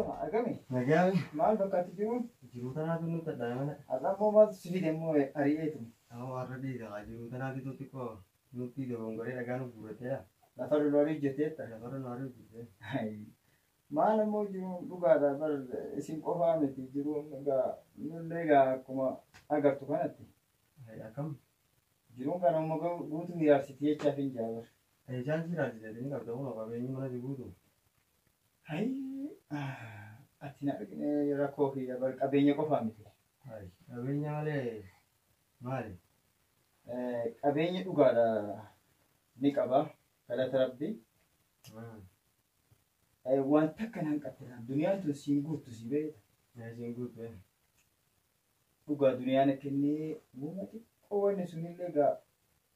Agami? Nagaami. Maal fakkaatti jiruun? Jiruu tanaatu nutti addaame malee. Har'a immoo maaltu si fide immoo ari'eetu? Amma har'a dhiisa kaa jiruu tanaatu xiqqoo nutti dogongoree dhagaa nu guurrateera. Lafa lolaarii hojjeteetta. Lafarra nu harii hojjetee. Maal immoo jiruun dhugaadha bar isin qofaa miti jiruun egaa nullee egaa akkuma agartu kanatti. Akkam? Jiruun kana immoo guutuu hiraarsiti jechaaf hin jaa bar. Isaan si raajisee ni qabda kun qabeenyi mana si guutu. Ati na argine rakkoo fi bar qabeenya qofaa miti. Qabeenya malee maali? Qabeenya dhugaadha ni qaba galata rabbi. Wanta akkana hin qabne duniyaan tun siin guuttu si beekta. Siin guuttu. Dhugaa duniyaan akka inni uuma xiqqoo wanni sunillee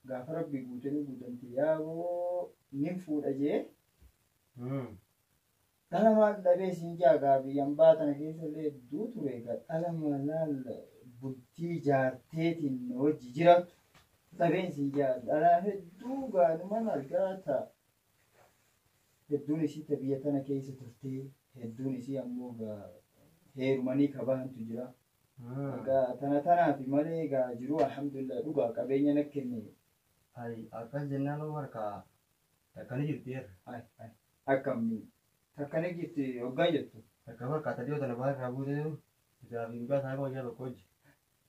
gaafa rabbi guutanii guutamti yaaboo nin fuudha jee. Dhala maal dhabee siin jaa biyyaan baatana keessa illee hedduu ture egaa dhala maal bultii jaarteetiin hojii jiraatu dhabeen siin jaa dhala hedduu gaanuman argaa ta'a. Hedduun isii ta biyya tana keessa turtee hedduun isii ammoo heerumanii kabahantu jira. Egaa tana tanaaf malee egaa jiru alhamdulillah dhugaa qabeenya na kenne. Akkas jennaan hoo harkaa takkani jirti yerra. Akkamni takkani jirti hoggaa jettu. Takka harkaa ta dhiyoo tana baay'ee irraa buutee isaa fi dhugaa isaa guyyaa tokko hojii.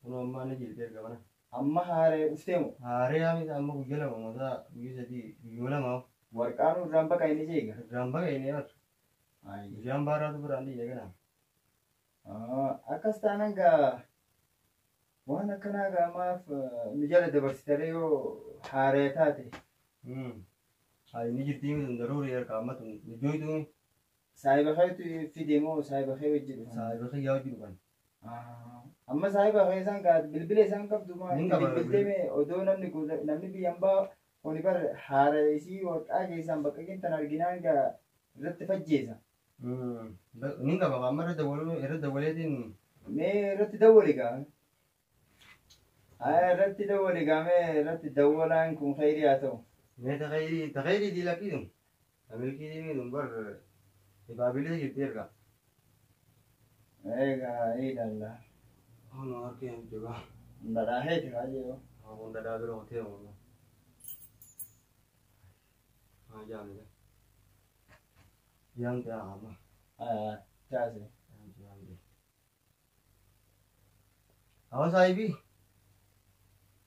Kunoo ammaa ni jirti erga mana. Amma haaree dhuftee moo? Haaree amma guyyaa lama mootaa guyyaa sadii guyyaa lama. Warqaan irraan baqa inni jeega. Irraan baqa inni bar. Bishaan baaraatu biraan dhiye kana. Akkas taanaan gaa waan akkanaa gaa maaf nu jala dabarsitare yoo haaree taate. Inni jirtii miti daruurii harka amma tun ijooytuu. Saahiba keetu fide moo saahiba kee wajji dhufan? Saahiba kiyyaa wajji dhufan. Amma saahiba kee isaan gaa bilbila isaan qabdu maa bilbiltee odoo namni biyyan baa kuni bar haara isii warqaa keessaan bakka kintan arginaan gaa irratti fajjeesa. Ni qaba amma irra dawwaleetiin. Mee irratti dawwali gaa. Irratti dawwali gaa mee irratti dawwalaan kun khayrii haa ta'u. Mee ta khayrii dii lakkiidum. Milkii diimiidum bar ibaabilii jirti erga. Egaa ilaalla. Hono harkee jabaa. Dhadhaaheeti haa jedhu. Kun dhadhaa bira qotee oomu. Jaamte. Jaamte amma. Taase. Jaamte. Hawa saahibii.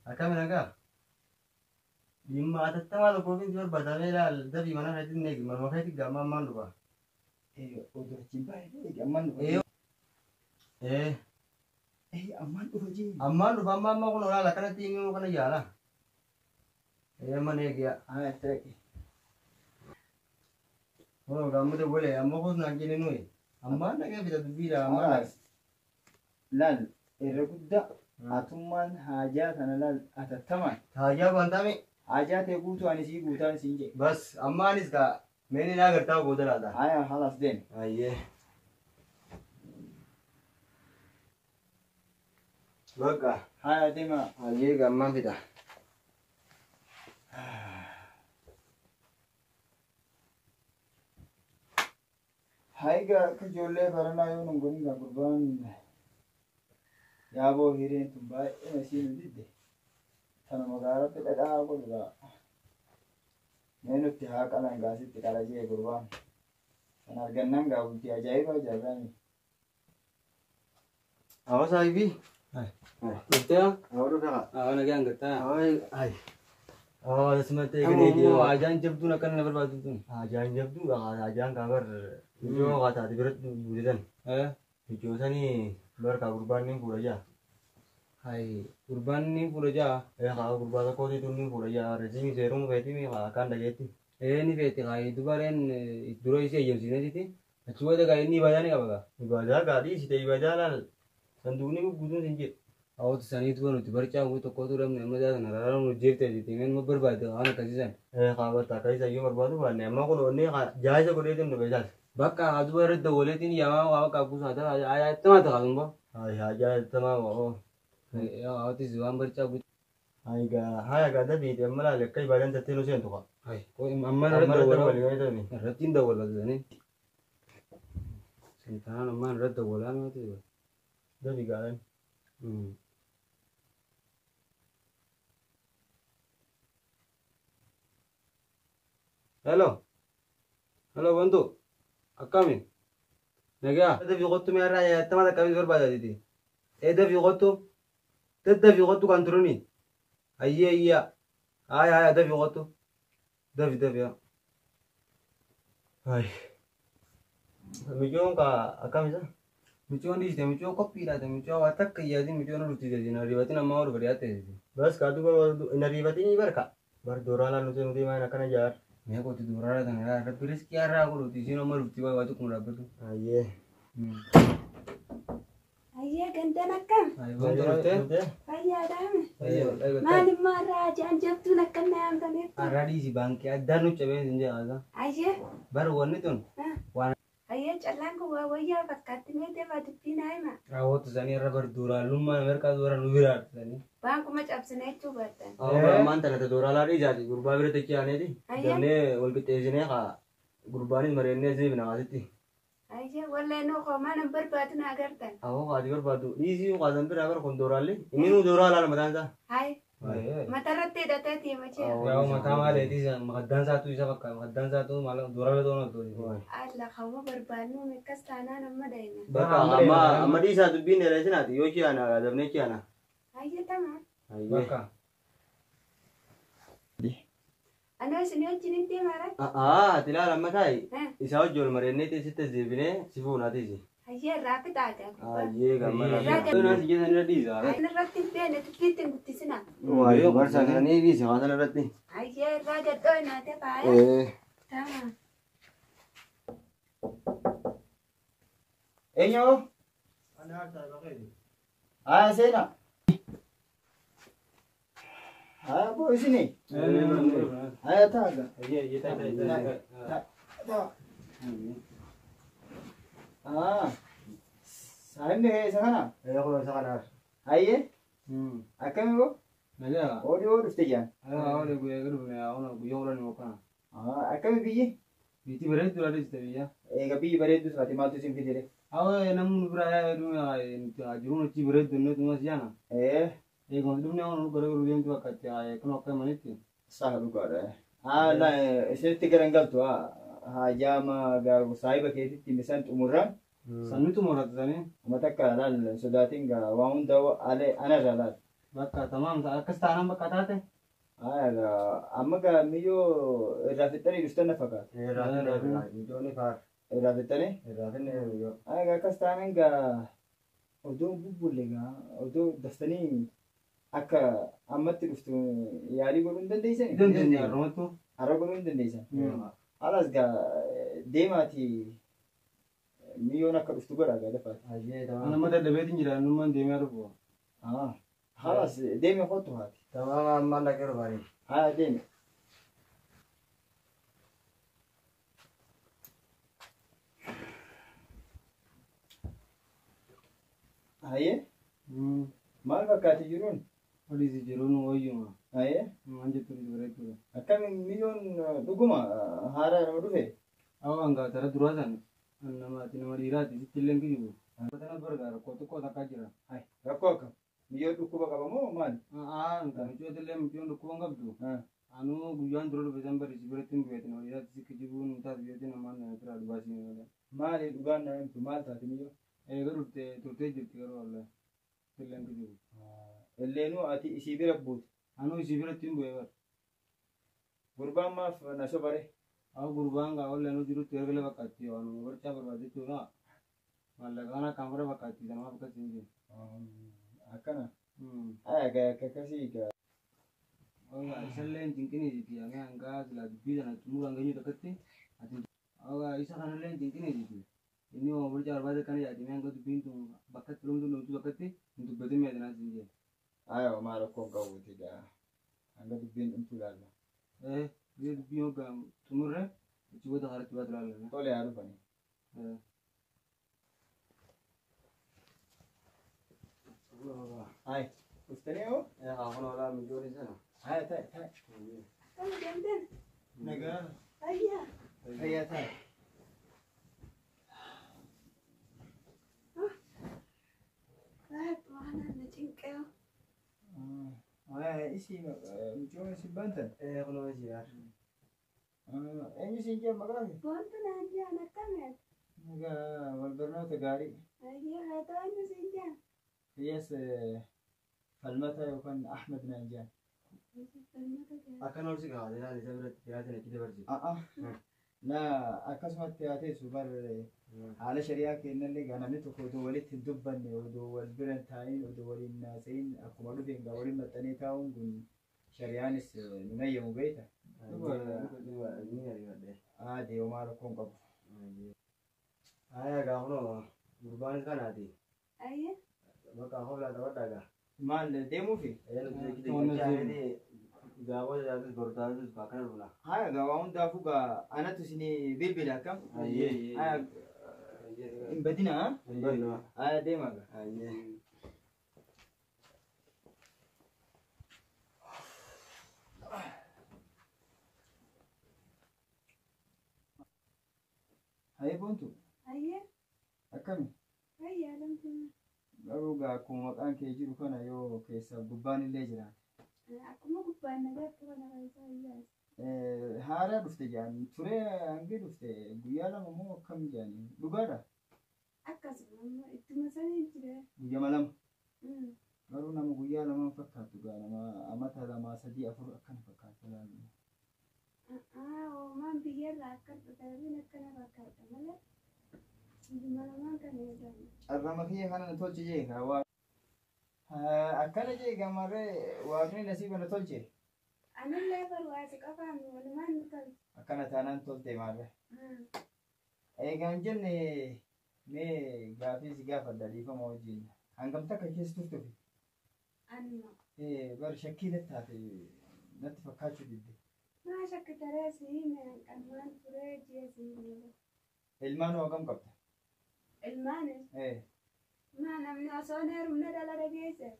Akkami nagaa? Dhimma atattamaa tokkoof si barbaadamee ilaal dafii mana keetti hin eegi manuma keetti gaama ammaan dhufa. Oduu achiin baay'ee eegi ammaan dhufa. Ammaan dhufa jee. Ammaan dhufa amma amma kun olaala akkanatti himuu kana jaala. Amma eegi. Itti Kun gaama dawwalee amma kun naan jenne nuyi. Ammaan dhaqee fida dubbiidha ammaan. Laal irra guddaa hatummaan haajaa tana laal atattamaan. Haajaa bantaame. Haajaa ta'e guutuu ani sii guutaan siin jedhe. Bas ammaanis kaa meeni naa gartaa booda laata. Haya halas deemi. Ayyee. Bakka. Haya deema. Ayyee gammaan fida. Haiga akka ijoollee baranaa yoo nun godhin gaa gurbaan yaaboo hireen tun baay'ee isii nu didde. Tanuma gaaratti dhadhaa godhu gaa. Mee nutti haa qalan gaasitti qala jee gurbaan. Kan argannaan gaa bultii ajaa'ibaa jaarraami. Hawa saahibii. Dhuftee? Hawa dhufee. Hawa nagaan gattaa. Hawa Hawa asumatti eegalee. Haajaan jabduun akkana na barbaadu tun. Haajaan jabduu haajaan kaa bar ijoo haa taate biratti buutetan. Ijoo sanii bar kaa gurbaan ni fuudha jaa. Hai gurbaan ni fuudha jaa. Haa gurbaa tokkootiitu ni fuudha jaa. Reesimi seeruma feetimi haa akkaan dhageetti. Ni feeti haa dubareen dura isii eeyyamsiisneetiti. Achi booda gaa inni ibaadaa ni qaba gaa. Ibaadaa gaa dhiisite ibaadaa laal sanduuqni guutuun sin jedhu. Hawwatu saniitu nuti barcaa wayii tokkotu dhabne amma isaa sana rarraa nu jeeftee jirti meen ma barbaade waan akkasii san. Haa bakka akka isa iyyuu barbaadu baanne amma kun onnee jaayisa godheetiin dhufe isaas. Bakka haa duba irratti dawwaleetiin yaamaa waa bakka kuusaa ta'a ajaa'ibtamaa ta'a sun boo. Ajaa'ibtamaa waa. Hawwatis waan barcaa guutuu. Haya gaa dafiite amma laale akka ibaadaan tattee nu seentu kaa. Amma irratti dawwalaa irratti hin dawwalaa. Sintaan ammaan irratti dawwalaa nama ta'e. Dafi gaadhan. Hello. Hello Bantu. Akkami? Nagaa. Dafii qottu mee irraa yaattama takkamii barbaadaatiti. Ee dafii qottu. Daddafii qottu kan turuni. Ayyee ayyaa. Haaya haaya dafii qottu. Dafi dafi haa. Ay. Mijoon ka akkam isa? Micoon dhiiste micoo qophiidhaate micoo waa takka iyyaatiin micoon dhufti jedhin ariifatiin ammaa ol bari'aate. Bas ka duba hin ariifatinii barka. Bar dooraalaa nuti nuti maan akkana jaar. Mee qotti dubarraa tana yaa rabbi riskii har'aa godhuuti isiin amma dhufti waa tokko dhaabbatu. Ayyee. Ayyee gandan akkam? Wanti dhuftee? Fayyaadhaame. Maalimmaa irraa ajaan jabtuun akkam na yaamtaniif? Har'aa dhiisi baankii addaan nu cabeen sin jedha. Ayyee. Bar wanni tun waan Ayyee callaan kun waa wayyaa fakkaatti mee deemaa dubbii naa hima. Raawwatu isaanii irra bar duuraalummaa Ameerikaa dura nu biraa dhufanii. Baankuma cabsine jechuu baattan. Awwa ammaan tana dooraalaa dhiisaati gurbaa bira techi aaneeti. Ayyee. Dafnee wal qixxeessinee haa gurbaanis mari'annee siif naasitti. Ayyee wallee nuu qoomaa nan barbaadu na agartan. Awwa haati barbaadu dhiisii qaasan biraa bar kun dooraalli inni nuu dooraalaa mataan isaa. Hayi matarratti hidhatee deema jee. Yaa mataa maaleetis maqaddaan isaatu isa fakkaata maqaddaan isaatu maal duuraalee toona tooni. Alla qawwa barbaadnu akkas taanaan amma dayna. Bakka amma amma dhiisaa dubbiin dheeresinaati yoo ciyaana dafnee ciyaana. Ayyee tamaa. Bakka. Anoo isin wajjin hin deemaa Aa ati ilaala amma taa'i isaa wajji wal mari'annee teessitti as deebinee si fuunaatiisi. Ayyee irraa fixaa gaa. Ayyee gammada. Naan si keessan irra dhiisa. Inni irratti hin beekne dubbiitti hin guddisina. Waayo barsaa kananii dhiise waan irratti. Ayyee irraa gadhoo naate faaya. Ee. Tamaa. Eenyu? Haa seenaa. Haa boo isini. Haa taaga. Ayyee taa'e taa'e. Taa. Haa. Saayimni isa kana? Ee kun isa kanaaf. Ayyee akkami boo? Nagaa. Oolii oo dhufte jaan. Haa oolii guyyaa dhufne haa guyyaa oolanii mokkana. Haa akkami biyyi? Biitti bareedduu dha biyya. Egaa biyyi bareedduu taate maaltu isin fidire? Awwa namni biraa yaa'ee jiruun achi bareeddu inni tumas jaana. Ee. Eegumsi dhufne waan gara garuu deemtu fakkaatti kun akka manitti. Saha dhugaadha. Haa la isinitti garan galtu haa jaama saahiba keetitti misaan xumurraan. Sanni xumurratti sanii. Uummata akka laal sodaatiin gaa waan hunda anarra laal. Bakka tamaam akkas taanaan bakka taate. Haa gaa amma gaa miyyoo irraa fixxanii dhuftan na fakkaata. Irraa finne mijoonni faar. Irraa fixxanii? Irraa finne mijoo. Haa gaa akkas taanaan gaa odoo bubbulle gaa odoo daftanii akka ammatti dhuftu yaalii godhuu hin dandeessanii? Dandeenya har'umattu. Har'a godhuu hin dandeessan? Halas gaa deemaati miyyoon akka dhuftu godhaa gaa lafaati. Ayyee tamaam. Nama dadhabeetiin jira nummaan deemee dhufu. Halas deeme kottu haati. Tamaam ammaan dhaqee dhufaani. Haa deeme. Hayyee maal fakkaate jiruun? Olii jiruun wayyuma. Hayyee Waan jettu bareeddudha. akkami miyyoon dhuguma haaraa nama dhufe? Awwa hangaa tara duraa san namaati nama dhiiraati sitti illee kijibu. Tana bargaa rakkoo xiqqoo takkaa jira. Rakkoo akkam? Miyyoon dhukkuba qaba moo maali? Haa micoota illee micoon dhukkuba hin qabdu. Anuu guyyaan dura dhufe san bari si biratti hin bu'eeti nama dhiiraati si kijibuun hin taatu yoo ta'e namaan na bira dhugaasii malee. Maali dhugaan nama himtu maal taate miyyoon? Eega dhufte turtee jirti garuu wallahi sitti illee kijibu. Illeenuu ati isii bira buute. Anuu isii biratti hin bu'e bara. Gurbaan maaf na sobare? Awwa gurbaan gaa wallee anuu jirutti erga fakkaatti waan barcaa barbaade jechuudha. Maallaqa kana akkaan fara fakkaatti kanaaf akkas hin jiru. Akkana. Haa gaa akka akkasii gaa. Oga isallee hin cinqiniiti amee hangaa silaa dubbii sana xumuraan geenyu takkatti ati oga isa kanallee hin cinqiniiti. Inni waan barcaa barbaade kana yaadimee hanga dubbiin tun bakka itti dhumtu dhumtu bakkatti hin dubbatin meedinaa siin jedhe. Haa maa rakkoon qabuuti gaa. Hanga dubbiin dhumtu ilaalla. Eh biyya dubbiin hoggaa xumurre achi booda karatti baatu ilaalla. Tole haa dhufani. Hai dhuftanii hoo? Ee haa kun olaa mijoonni sana. Haa taa'e taa'e. Akkam deemtan? Nagaa. Fayyaa. Fayyaa taa'e. Isii mucoon si baantan? Kunoo isii yaar. Eenyu siin jee maqaa kee? Boontu naan jaan akkami? Egaa wal barnoota gaarii. Ayyee haa ta'u eenyu siin jaan? Kiyyaas Falmata yookaan Ahmed naan jaan. Falmata gaarii. Akkan ol si kaa'ate laal isa biratti dhiyaatin achi dabarsi. Na akkasumatti haa teessu bar haala shari'aa kennallee gaa namni tokko odoo walitti hin dubbanne odoo wal bira hin taa'in odoo waliin naasa'in akkuma dhufeen gaa waliin maxxanee taa'uun kun shari'aanis nu nayyamu beekta. Ni ariifadhe. Aadee homaa rakkoo hin qabu. Haya gaa kunoo gurbaanis kanaati. Ayyee. Bakka hoola taphadhaa gaa. Maal deemuufi? Gaafoo jaatus bortaatus akkana dhufna. Haya gaa waa hundaafuu gaa anatu isinii bilbila akkam? Haya hin badinaa? Hin badnu. Haya deemaa gaa. Haye Boontu Ayyee. akkami? Ayyee alamtuma. Garuu gaa akkuma maqaan kee jiru kana yoo keessaa gubbaan illee jiraate. Akkuma gubbaan nagaatti kana keessaa ayyaas. Haaraa dhufte jedhan turee hangi dhufte guyyaa lama moo akkam jedhani dhugaadha? Akkasuma immoo ittuma sanii jira. Guyyama lama. Garuu nama guyyaa lamaan fakkaattu gaa nama amata lamaa sadii afur akkana fakkaata laalu. Hoomaan biyyarraa akka dhufeefiin akkana fakkaata malee. Guyyuma lamaan kana eegamu. Carrama kiyya kana na tolche jee kaa waa. Akkana jee gamarree waaqni nasiiba na tolche. Anillee barwaasi qofaan walumaan nu tolche. Akkana taanaan tolte maarree. Eegaan jenne mee gaafii si gaafadha dhiifama wajjin. Hangam takka keessa turtufi? Anuma. Bar shakkii natti taate natti fakkaachuu didde. Maa shakkitaree si hime hanqalmaan turee ji'a si hime. Ilmaan hoo hagam qabda? Ilmaanis. Maa namni osoo hin heerumne dhala dhageesse.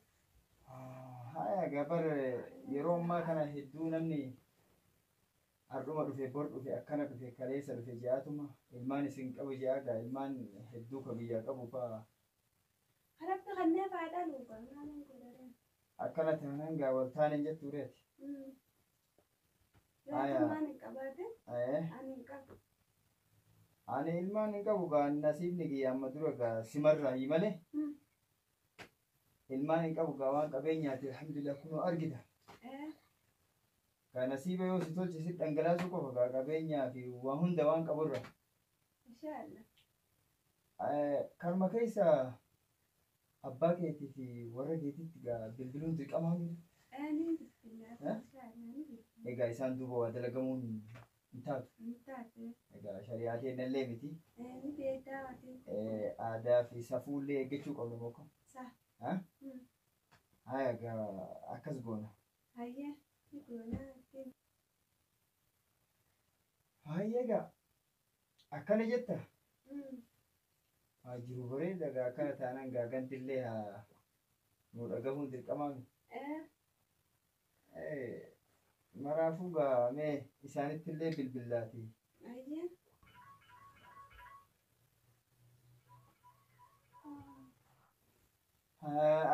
Haya gabar yeroo ammaa kana hedduu namni ardhuma dhufe bor dhufe akkana dhufe kaleessa dhufe je'aatuma ilmaan isin qabu je'aa gaa ilmaan hedduu ka biyyaa qabu faa. Rabbi kanneen faa dhaluu gaa maalan godhadhan. Akkana taanaan gaa wal taaneen jettu reeti. Yoo ilmaan hin qabaatin ani hin qabu. Ani ilmaan hin qabu gaa nasiibni kiyya amma dura gaa simarraa malee. Ilmaan hin qabu gaa waan qabeenyaati alhamdulillah kunoo argita. Gaa nasiiba yoo si tolche si dhangalaasuu qofa gaa qabeenyaa fi waa hunda waan qaburra. Inshaallah. Karma keessa abbaa keetii fi warra keetiitti gaa bilbiluun dirqamaa miti. Ni bilbilaa. Inshaallah ni bilbilaa. Egaa isaan duuba waa dalagamuun hin taatu. Hin taatu. Egaa shari'aa teennallee miti. Ni beektaa watiin. Aadaa fi safuullee eeggachuu qabnu bokka. Sa. Haya gaa akkas goona. Hayyee ni goona. Hayyee gaa akkana jetta. Haa jiru bareeda gaa akkana taanaan gaa gantillee haa nu dhagahuun dirqamaa miti. Maraafuu gaa mee isaanittillee bilbillaati. Hayyee.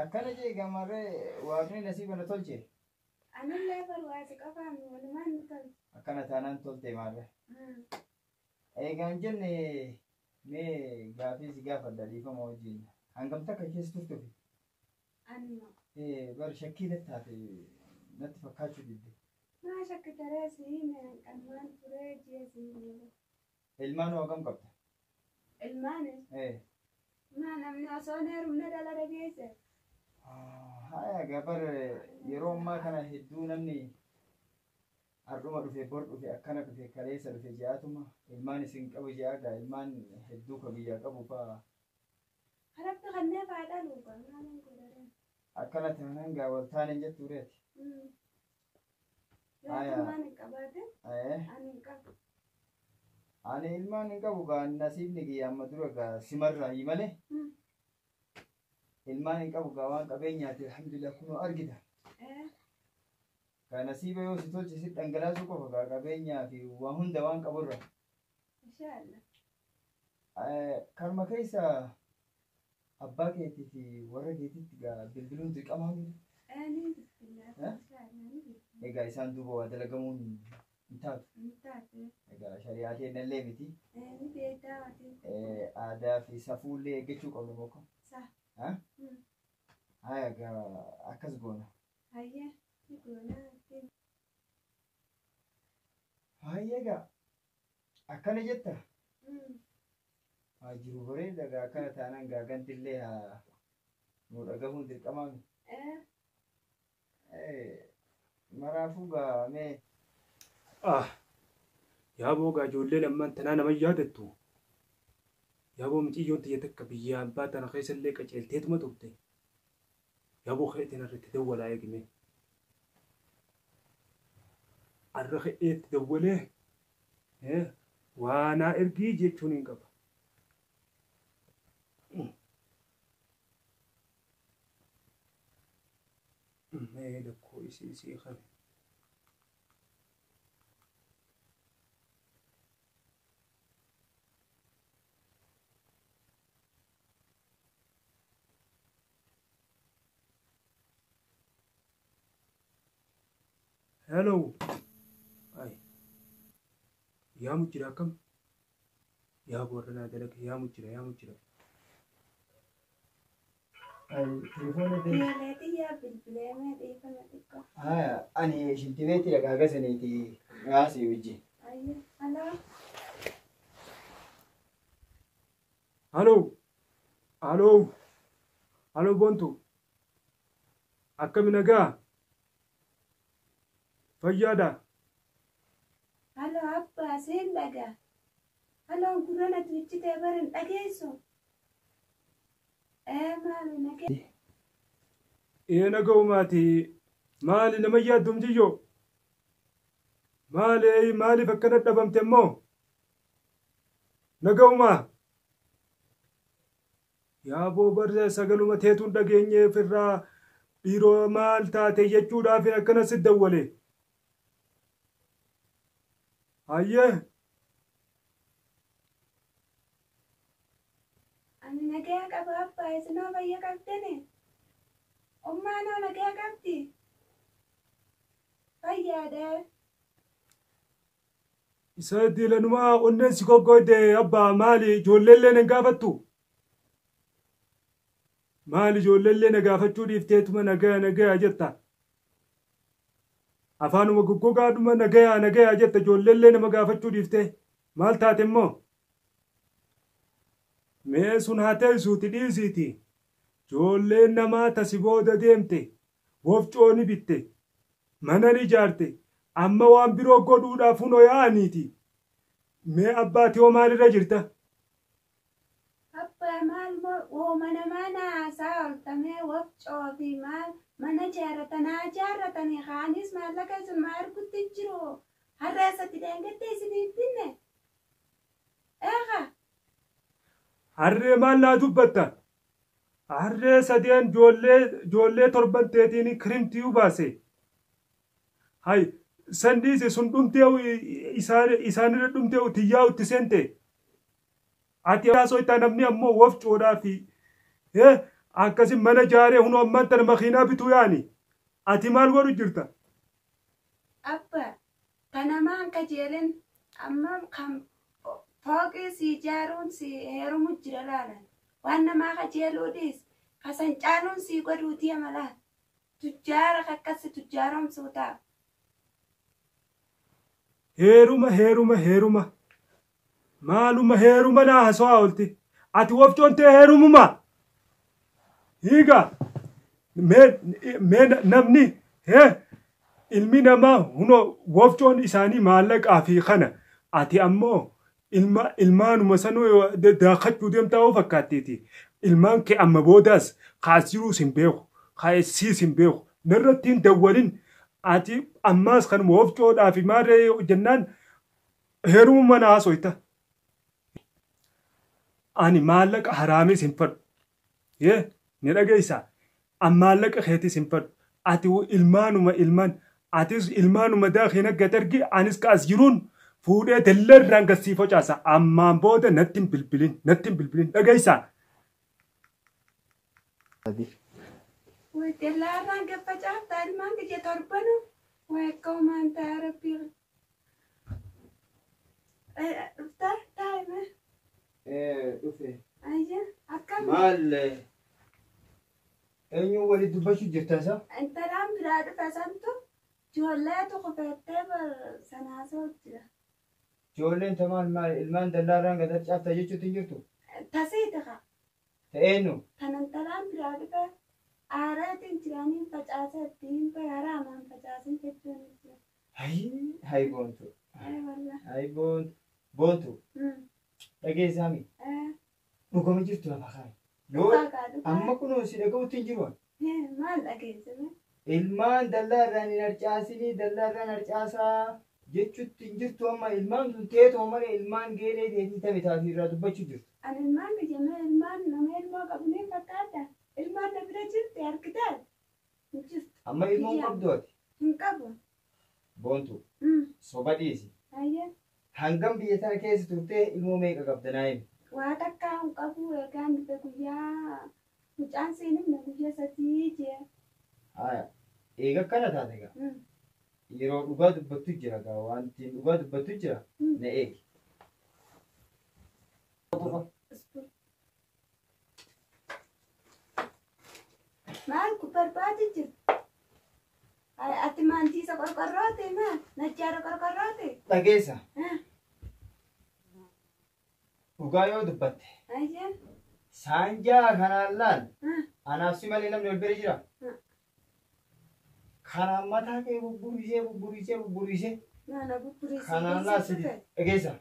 Akkana jee gamarree waaqni nasiiba na tolche. Anillee barwaasi qofaan walumaan nu tolche. Akkana taanaan tolte maarree. Eegaan jenne mee gaafii si gaafadha dhiifama wajjin. Hangam takka keessa turtufi? Anuma. Bar shakkii natti taate natti fakkaachuu didde. Maa shakkitaree si hime hanqalmaan turee ji'a si hime. Ilmaan hoo hagam qabda? Ilmaanis. Maa namni osoo hin heerumne dhala dhageesse. Haya gabar yeroo ammaa kana hedduu namni ardhuma dhufe bor dhufe akkana dhufe kaleessa dhufe je'aatuma ilmaan isin qabu je'aa gaa ilmaan hedduu ka biyyaa qabu faa. Rabbi kanneen faa dhaluu gaa maalan godhadhan. Akkana taanaan gaa wal taaneen jettu reeti. Yoo ilmaan hin qabaatin ani hin qabu. Ani ilmaan hin qabu gaa nasiibni kiyya amma dura gaa simarraa malee. Ilmaan hin qabu gaa waan qabeenyaati alhamdulillah kunoo argita. Gaa nasiiba yoo si tolche si dhangalaasuu qofa gaa qabeenyaa fi waa hunda waan qaburra. Inshaallah. Karma keessa abbaa keetii fi warra keetiitti gaa bilbiluun dirqamaa miti. Ni bilbilaa. Inshaallah. Egaa isaan duuba waa dalagamuun hin taatu. Hin taate. Egaa shari'aa teennallee miti. Ni beektaa ati. Aadaa fi safuullee eeggachuu qabnu bokka. Sa. Ha? Haya egaa akkas goona. Hayyee ni goona. Hayyee egaa akkana jetta. Haa jiru bareeda egaa akkana taanaan gaa gandillee haa nu dhagahuun dirqamaa miti. Maraafuu gaa mee. Ah, yaaboo gaa ijoolleen ammaan tanaa nama yaadattu. Yaaboo mucayyoon tiyya takka biyya abbaa tana keessallee qaceelteetuma turte. Yaaboo keetiin irratti dawwalaa eegime. Arra keetti dawwalee waanaa ergii jechuun hin qaba. Mee lakkoo isii kana. Hello. Ay. Yaamu jira akkam? Yaa boorana dalaga yaamu jira yaamu jira. Ay telefoona ta'e. Ijoollee yaa bilbilee mee dhiifama xiqqoo. Haya ani shintibeetti dhagaa gasaniiti haasii wajjin. Hayyee aloo. Hello. Hello. Hello Bontu. Akkami nagaa? Fayyaadha. Halo abbaa siin dhagaa. Halo gurra na tuuchitee bara hin dhageessu. Maali nagee? Ee naga'umaati. Maali nama yaaddu mucayyoo? Maali maaliif akkana dhabamte immoo? Naga'umaa. Yaaboo barra sagaluma teetuun dhageenyeef irraa dhiiroo maal taate jechuudhaaf akkana si dawwale. Hayyee. Ani nagaa qaba abbaa isinoo fayya qabdani? Ummaanoo nagaa qabdi? Fayyaadha. Isa diilanumaa onneen si goggoyde abbaa maali ijoolleellee na gaafattu? Maali ijoolleellee na gaafachuu dhiifteetuma nagaa nagaa jetta? Afaanuma goggogaadhuma nagayaa nagayaa jetta ijoolleellee nama gaafachuu dhiiftee maal taate immoo? Mee sun haa teessuuti dhiisiiti. Ijoolleen namaa tasi booda deemte wofcoo ni bitte mana ni ijaarte amma waan biroo godhuudhaaf hunoo yaa'aniiti. Mee abbaati hoo maalirra jirta? Abbaa maal wooma namaa naasaa ooltamee wofcoo fi maal mana ijaarratanaa ijaarratanii kaanis maallaqa isin maa argutti jiru. Har'a eessatti deengatti isin hin binne? Eegaa. Harree maal naa dubbatta? Harree sadeen ijoollee torban teetiin kirimtii baase. Hay san dhiise sun dhumtee isaanirra dhumtee tiyyaa itti seente. Ati haasoo itti namni ammoo wofcoodhaa fi akkasi mana ijaaree hunoo ammaan tana makiinaa bituu yaani. Ati maal godhu jirta? Abba kanamaan kajeelin amma kan fooqii si ijaaruun si heerumu jira laalan. Waan namaa kajeeluu dhiis kasan caaluun si godhuutii amalaa. Tujjaara akkasi tujjaaromsuu ta'a. Heeruma heeruma heeruma. Maaluma heeruma naa haasawaa oolti. Ati wofcoon tee heerumuma. Hiiga. Mee namni ilmi namaa hunoo wofcoon isaanii maallaqaa fi kana. Ati ammoo ilmaanuma sanuu daakachuu deemtaa oo fakkaatteeti. Ilmaan kee amma boodaas kaas jiruus hin beeku. Kaasiis hin beeku. Narratti hin dawwalin. Ati ammaas kanuma wofcoodhaa fi maarree jennaan heerumuma naa haasoyta. Ani maallaqa haraamis hin fadhu. Ni dhageessaa? An maallaqa keetis hin fadhu. Ati ilmaanuma ilmaan atis ilmaanuma daakii naggat argi anis kaas jiruun fuudhee dallarraan gassii facaasa. Ammaan booda natti hin bilbilin natti hin bilbilin dhageessaa? Dallaarraan gad facaafta ilmaan kiyya torbanu. Way akka Maal eenyu waliin dubbachuu jirta isa? Intalaan biraa dhufe santu ijoolleetu kufeettee sanaasoo jira. Ijoolleen ta maal maal ilmaan dallaarraan gad harcaafta jechuutti hin jirtu? Tasiiti kaa. Ta eenyu? Tan intalaan biraa dhufe aareetiin jiraniin facaasee ittiin haraamaan facaasin jechuun jira. Hayi hayi Boontu. Ee wallah. Hayi Boontu. Boontu. Dhageessaami. Dhugama jirtu lafa kaa'i. Yoo amma kunoo si dhaga'utti hin jiru. Maal dhageessame? Ilmaan dallaa irraan hin harcaasinii dallaa irraan harcaasaa jechuutti hin jirtu amma ilmaan tun teetoo malee ilmaan geelee teetii tami taatee irraa dubbachuu jirtu. Ani ilmaan biyya ilmaan nama ilmoo qabu ni fakkaata. Ilmaan na bira jirti argitaa? Hin jirtu. Amma ilmoon qabdu ati? Hin qabu. Boontu. Soba dhiisi. Ayyee. Hangam biyya tana keessa turtee ilmoo meeqa qabda naa himi? Waa takka hin qabu eegaan dhufe guyyaa mucaan siin himne guyyaa 3 jee. Haya. Eega akkana taate gaa. Yeroo dhugaa dubbattu jira gaa wanti dhugaa dubbattu jira na eegi. Maal ku barbaadu jirtu? Ati maantiisa qorqorroote maal? Najjaara qorqorroote? Dhageessa. Dhugaa yoo dubbatte. Saanjaa kanaan laal. Anaaf si malee namni ol bira jira. Kanaan mataa kee bubburisee bubburisee bubburisee. Kanaan laal sadi. Dhageessa.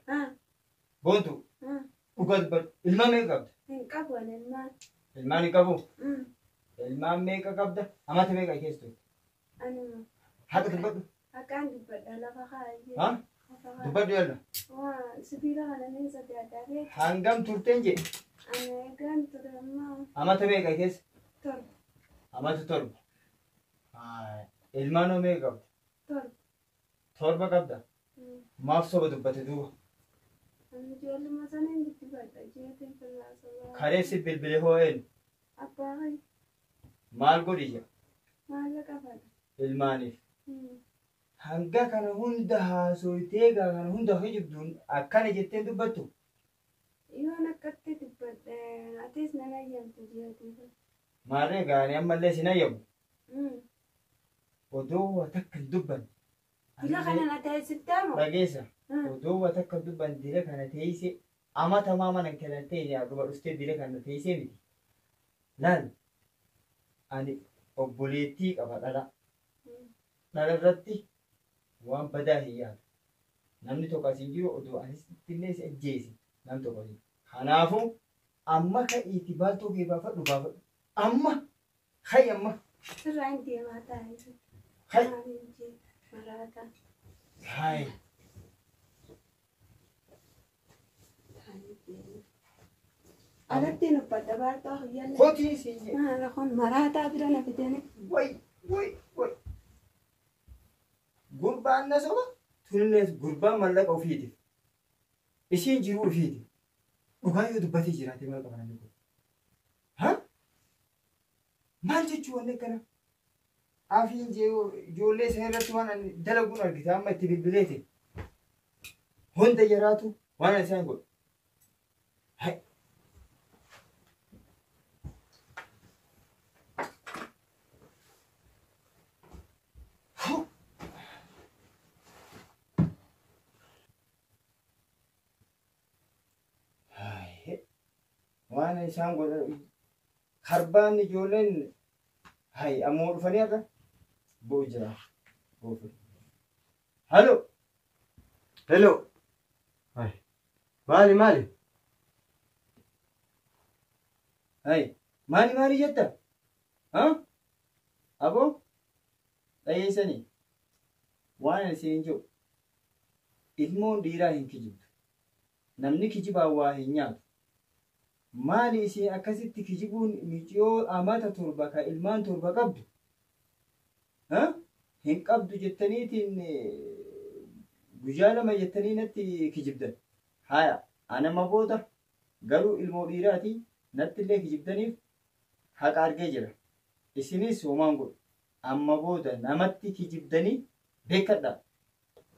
Boontu. Dhugaa dubbadhu. Ilmaan meeqa qabda? Hin qabu ani ilmaan. Ilmaan hin qabu? Ilmaan meeqa qabda? Amata meeqa keessa turte? Haqa dubbadhu. Haqaan dubbadha lafa kaayee. Ha? Dubbadhu yalla. Waa sibiila kana ni sodaadhaa beeku. Hangam turteen jedhe? Ani eegaan ture ammaa. Amata meeqa keessa? 7. Amata 7. Ilmaan hoo meeqa qabda? 7. 7 qabda? Maaf soba dubbate duuba? Ani ijoolluma sana hin dubbadha jeetiin firraa soba. Kareessi bilbile hoo eenyu? Abbaa kiyya. Maal godhi jedha? Maallaqa fadha. Ilmaaniif. Hanga kana hunda haasoytee gaa kana hunda hojjabduun akkana jetteen dubbattu? Yoon akkatti dubbadhe atis nan ayyamtu jeetii. Maarree gaanii ammallee sin ayyamu? Odoo waa takka hin dubbanne. Dila kana na teessiftamoo? Dhageessa. Odoo waa takka hin dubbanne dila kana teessee amatamaa mana kana ta'e dhuma dhuftee dila kana teessee miti. Laal ani obboleettii qaba dhala. Dhala irratti waan badaa hin yaadu. Namni tokko as hin jiru odoo anis illee si ajjeese namni tokko hin jiru. Kanaafuu amma ka'iitii baaltoo kee baafadhu baafadhu. Amma hayi amma. Sirraa hin deemaa taa'ee. Hayi. Maraata. Hayi. Alatti nuffadha baaltoo hiyyalle. Kotii siin jedhe. Maala kun maraataa bira na fidanii. Wayi wayi wayi. Gurbaan na soba tunillee gurbaan mallaqa ofiitiif. Isiin jiruu ofiitiif. Dhugaa yoo dubbatee jiraate maal qaba namni kun? Ha? Maal jechuu wanni akkana? Afiin ijoollee isa irratti waan ani dalaguun argite amma itti bilbileeti. Hunda jaraatu waan ani isaan godhu. Hai. Waan isaan godhan harbaan ijoolleen hayi ammoo dhufanii har'a bu'u jira. Bu'u. Halo. Hello. Hayi. Maali maali? Hayi. Maali maali jetta? Ha? Aboo? Dhageessanii? Waan ani siin jiru ilmoon dhiiraa hin kijibdu. Namni kijibaan waa hin nyaatu. Maali isiin akkasitti kijibuun miciyoo amata 7 ka ilmaan 7 qabdu? Ha? Hin qabdu jettaniitiin guyyaa 2 jettanii natti kijibdan. Haya, anama booda garuu ilmoo dhiiraati natti illee kijibdaniif haqa argee jira. Isinis homaan godhu. Amma booda namatti kijibdanii beekadha.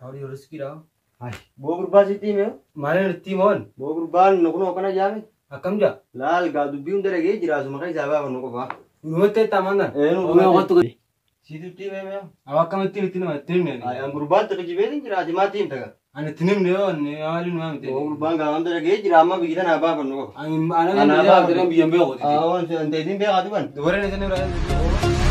Hawli riskiidha. Hayi. Boo gurbaa sitti hime? Maaliin itti himoon? Boo gurbaan nu kunoo kana jaame? Akkam jaa? Laal gaa dubbii hunda dhagee jira asuma keessaa baafannu qofa. Numatti itti amantan. Ee, nu Omee qottu. Siitutti himee mee? Awa akkamitti itti nama itti himne? An gurbaatti kijibeetiin jira ati maatti himta gaa. Ani itti himne yoo ani maali nu maamte. Gurbaan gaa hunda dhagee jira amma biyya tanaa baafannu qofa. Ani ana biyya biyyan beeku. Aa, waan ta'eetiin beekaa tuban. Dubareen isin irraa.